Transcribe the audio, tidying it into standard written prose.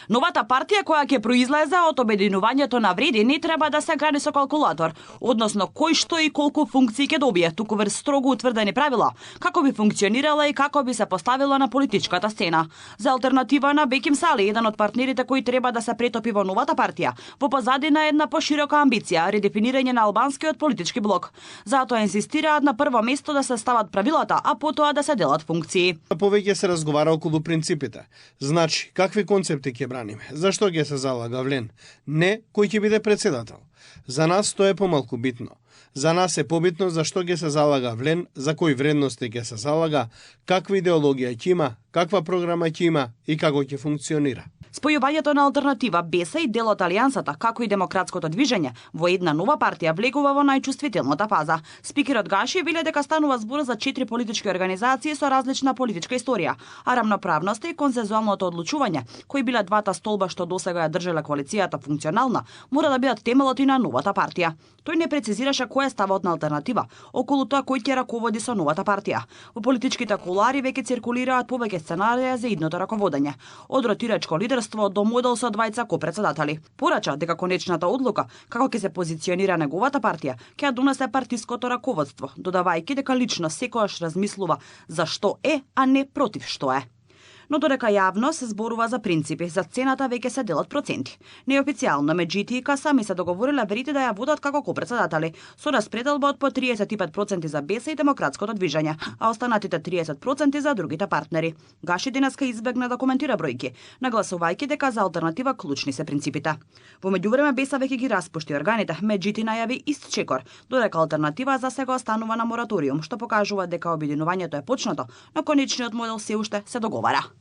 Новата партија која ќе произлезе од обединувањето на вреди не треба да се гради со калкулатор, односно кој што и колку функции ќе добие, туку врз строго утврдени правила, како би функционирала и како би се поставила на политичката сцена. За алтернатива на Беким Сали, еден од партнерите кои треба да се претопи во новата партија, во позадина една поширока амбиција, редефинирање на албанскиот политички блок. Затоа инсистираат на прво место да се стават правилата, а потоа да се делат функции. Повеќе се разговара околу принципите. Значи, какви концепти ќе браниме? Зашто ќе се залага Влен? Не кој ќе биде председател. За нас тоа е помалку битно. За нас е побитно зашто ќе се залага Влен, за кои вредности ќе се залага, каква идеологија ќе има, каква програма ќе има и како ќе функционира. Спојувањето на алтернатива БЕСА и дел од Алијансата, како и демократското движење, во една нова партија влегува во најчувствителната фаза. Спикерот Гаши веле дека станува збор за 4 политички организации со различна политичка историја, а рамноправноста и консензуалното одлучување, кои биле двата столба што досега ја држеле коалицијата функционална, мора да бидат темелот и на новата партија. Тој не прецизираше кој е ставот на алтернатива околу тоа кој ќе раководи со новата партија. Во политичките кулуари веќе циркулираат повеќе сценарија за идното раководење, од ротирачко лидерство до модел со двајца копредседатели. Порача дека конечната одлука како ќе се позиционира неговата партија ќе ја донесе партиското раководство, додавајќи дека лично секогаш размислува за што е, а не против што е. Но додека јавно се зборува за принципи, за цената веќе се делат проценти. Неофицијално МГТИК сами се договориле верите да ја водат како копредседатели, со распределба од по 35% за БЕСА и демократското движење, а останатите 30% за другите партнери. Гаши денеска избегна да коментира бројки, нагласувајќи дека за алтернатива клучни се принципите. Во меѓувреме БЕСА веќе ги распушти органите, МГТИ најави ист чекор, додека алтернатива за сега останува на мораториум, што покажува дека обединувањето е почнато, но конечниот модел се уште се договара.